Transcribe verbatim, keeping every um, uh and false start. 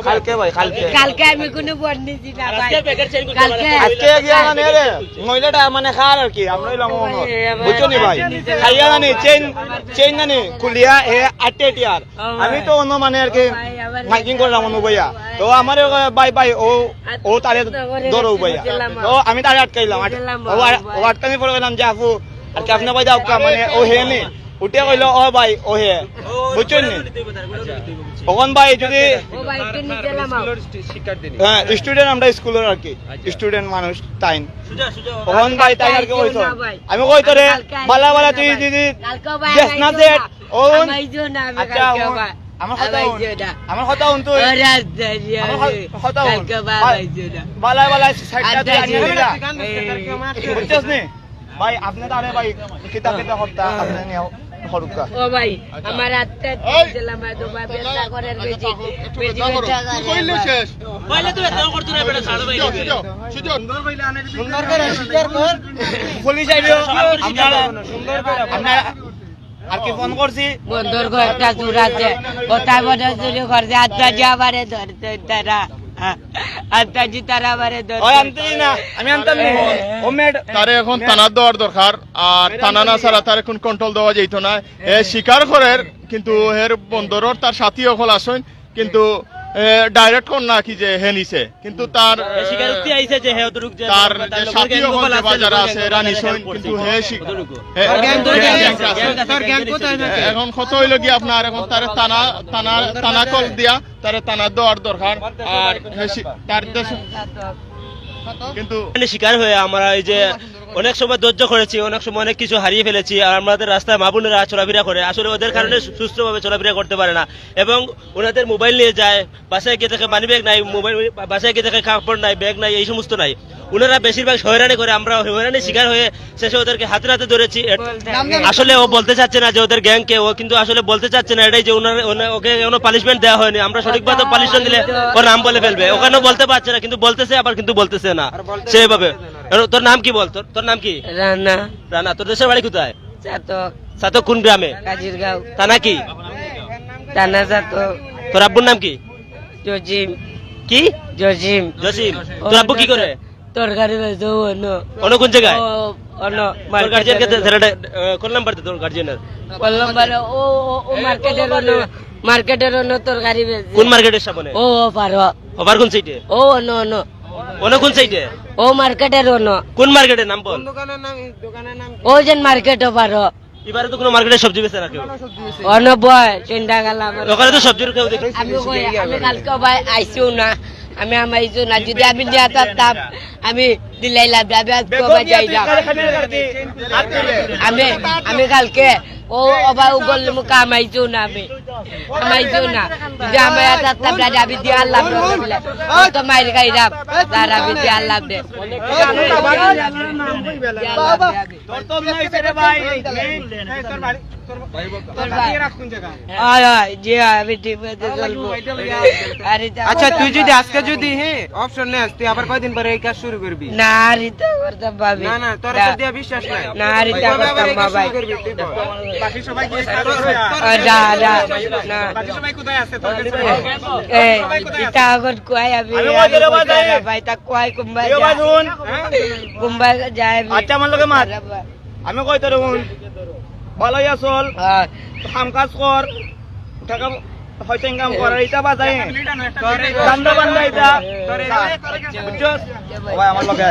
কালকে ভাই, কালকে। কালকে আমি কোনো বন্ড নিছি না ভাই। কালকে আজকে গিয়া মানে রে, মহিলাটা মানে খার আর কি, আমরা অইলাম অনো। বুঝছো নি ভাই? খাইয়া জানি, চেইন, চেইন জানি, খুলিয়া এ আটে টিয়ার। আমি তো অনো মানে আর কি মাইকিং করলাম অনো বইয়া। তো আমার ভাই, ভাই, ও, ও তারে ধরো বইয়া। তো আমি তারে আটকাইলাম। আট-, ও আর-, ও আটকানি পরে কইলাম যে, "আপু, আর কি আপনি কই যাও কা?" মানে ও হে নি। উঠে কইলো, "ও ভাই, ও হে।" বুঝছো নি? অখন ভাই যদি ও ভাই, একটু নিচে লামাও। হ্যাঁ, স্টুডেন্ট আমরা স্কুলের আর কি। স্টুডেন্ট মানুষ তাইন। অখন ভাই তাই আর কি কইতো। আমি কইতো রে, বালা বালা তুই যদি কালকে ভাই দেখ না আইসো দেখ, না। ও আমাইজো না, আমি আচ্ছা, কালকে ও ভাই। আমার কথা হুন। আমাইজো না। আমার কথা হুন তুই। ওরে আচ্ছা, জি, আমার আমি হ-, কথা হুন। কালকে ভাই বা-, আইসো না। বালা বালা সাইডটা আচ্ছা, তুই জি। আনিয়ে দিলা। এই। বুঝছস নি? ভাই, আপনি তারে ভাই, কিতা কিতা হত্যা, আপনি নিয়ে হরুকা। ও ভাই, আচ্ছা। আমার আত্মা এই! দিলাম, ভাই, তো ভাই, আচ্ছা, ব্যবসা করার আচ্ছা, বেশি, তারপর একটু বেশি ব্যবসা করো। ব্যবসা তুই করার কইলে ভাই। শেষ। কইলে তো ব্যবসা করতে না, বেটা, ছাড়ো ভাই। সুন্দর, সুন্দর। সুন্দর করে স্বীকার কর। পুলিশ আইলো, আপনারা, আপনারা আর কি ফোন করছি? বন্দর ঘর একটা চুর আছে, ওটা বড় চুরি করছে, আত্মা যা পারে ধরতে তারা। আত্মাজি তারা আমারে ধরছে। ওই আনতে না, আমি আনতাম না। ও ম্যাড-, তারে এখন থানাত দেওয়ার দরকার, আর থানা না ছাড়া তারে কোন কন্ট্রোল দেওয়া যাইতো না। এ স্বীকার করের, কিন্তু এর বন্দরর তার সাথী অকল আছইন, কিন্তু, এ, ডাইরেক্ট কর না কি যে হে নিছে, কিন্তু তার, এ স্বীকারোক্তি আইছে যে হে অতটুক যে তার তার যে লগর সাথী গ্যাং অকল অকল আছে, বা আছে, যারা লগর আছে, গ্যাং এরা অকল নিছইন, আছে, কিন্তু হে স্বী-, অতটুকু। হে তার গ্যাং অতটুকু কোথায় আছে? আছে। তার গ্যাং কোথায় থাকে? এখন কথা হইলো কি আপনার এখন তারে থানা, থানা, থানা কল দিয়া তারে থানা দেওয়ার দরকার। আর হে স্বী-, তার দেশ কিন্তু মানে শিকার হয়ে আমরা এই যে অনেক সময় ধৈর্য করেছি, অনেক সময় অনেক কিছু হারিয়ে ফেলেছি। আর আমাদের রাস্তায় মা বোনেরা চলাফেরা করে, আসলে ওদের কারণে সু-, সুস্থভাবে চলাফেরা করতে পারে না। এবং ওনাদের মোবাইল নিয়ে যায়, বাসায় গিয়ে দেখে মানি ব্যাগ নাই, মোবাইল, বাসায় গিয়ে দেখে কাপড় নাই, ব্যাগ নাই, এই সমস্ত নাই। ওনারা বেশিরভাগ হয়রানি করে, আমরা হয়রানির শিকার হয়ে শেষে ওদেরকে হাতে নাতে ধরেছি। এ-, আসলে ও বলতে চাচ্ছে না যে ওদের গ্যাং কে, ও কিন্তু আসলে বলতে চাচ্ছে না এটাই যে ওনার, ওনা-, ওকে কোনো পানিশমেন্ট দেওয়া হয়নি। আমরা সঠিকভাবে পানিশমেন্ট দিলে ও নাম বলে ফেলবে। ওখানে বলতে পারছে না, কিন্তু বলতেছে, আবার কিন্তু বলতেছে না। আর বলতে সেভাবে। পারছে না। এর, তোর নাম কি বল? তোর, তোর নাম কি? রানা। রানা, তোর দেশের বাড়ি কোথায়? চাতক। চাতক কোন গ্রামে? কাজিরগাঁও। থানা কি? থানা চাতক। তোর আব্বুর নাম কি? জজিম। কি? জজিম। জসিম। ও, তোর আব্বু কি করে? তরকারি বেচে অনো। অনো কোন জায়গায়? ও, অনো তোর মার্কেটে গার্জিয়ানকে অনো। ছেলেটা, আহ, কোন নাম্বার দে তোর গার্জিয়ানের? কোন নাম্বারে? ও, ও, ও মার্কেটে অনো। মার্কেটে অনো তরকারি বেচে। কোন মার্কেটের সামনে? ও, ও পারো। ওভার কোন সাইডে? ও, অনো, অনো। অনো কোন সাইডে? ও মার্কেটে অনো। কোন মার্কেটের নাম বল? ও যেন মার্কেটে পারো। এবারে তো কোনো মার্কেটে সবজি বেচে না কেউ। অনো বয়, চিন্তা গেল আমার। ওখানে তো সবজির কেউ দেখি। আমি কই, আমি কালকে ভাই আইসিও না, আমি আমাইছো না, যদি আমি নিয়ে থাকতাম, আমি দিলাইলাম, আমি আজকে বেগম ভাই মিয়া, তুই যাইলাম। কারে খালি কার দি? আমি, আমি কালকে, ও, ও ভাই, ও বললে মুখে আমাইছো না আমি, আমাইছো না, যদি আমার থাকতাম, দাদা, আমি দিয়ে আল্লাহ বলে, ও তো মাইর খাইলাম, দাদা, আমি দিয়ে আল্লাহ দে। বাবা। তোর তো মনে হইছে রে ভাই, এই, এই, তোর বাড়ি, তোর, তোর বাড়ি এরা কোন জায়গা? আয়, আয়, জি, আয়, আমি ঠিক মতো চলবো। আরে, যা। আচ্ছা, তুই যদি আজকে যদি, হ্যাঁ, অবসর নেস, তুই আবার কয়দিন পরে এই কাজ শুরু করবি? না, আর ইতা করতাম ভাবি। না, না, তোর না। তো দিয়া বিশ্বাস নাই। না, আর ইতা তুই আবার করতাম এই কাজ না, ভাই। শুরু করবি, তুই বল। বাকি সবাই কি কাজ করে? আ, না, না, না। বাকি সবাই কোথায় আছে তোর কাছে? এই, সবাই কোথায় আছে? ইতা এখন কই আমি, আমি ওই আমি জায়গায় কই বাজাই। না, ভাই, তা কই কুম্বাই এ যা। বাজুন। কুম্বাই যায় আমি। আচ্ছা, আমার লগে মাত। আমি কই তোর হুন, ভালাই আছস, হ্যাঁ। কাম কাজ কর, টাকা পয়সা ইনকাম কর, আর ইতা বাজাই। ধান্দা বান্দা ইতা। বুঝছস? ও ভাই, আমার লগে।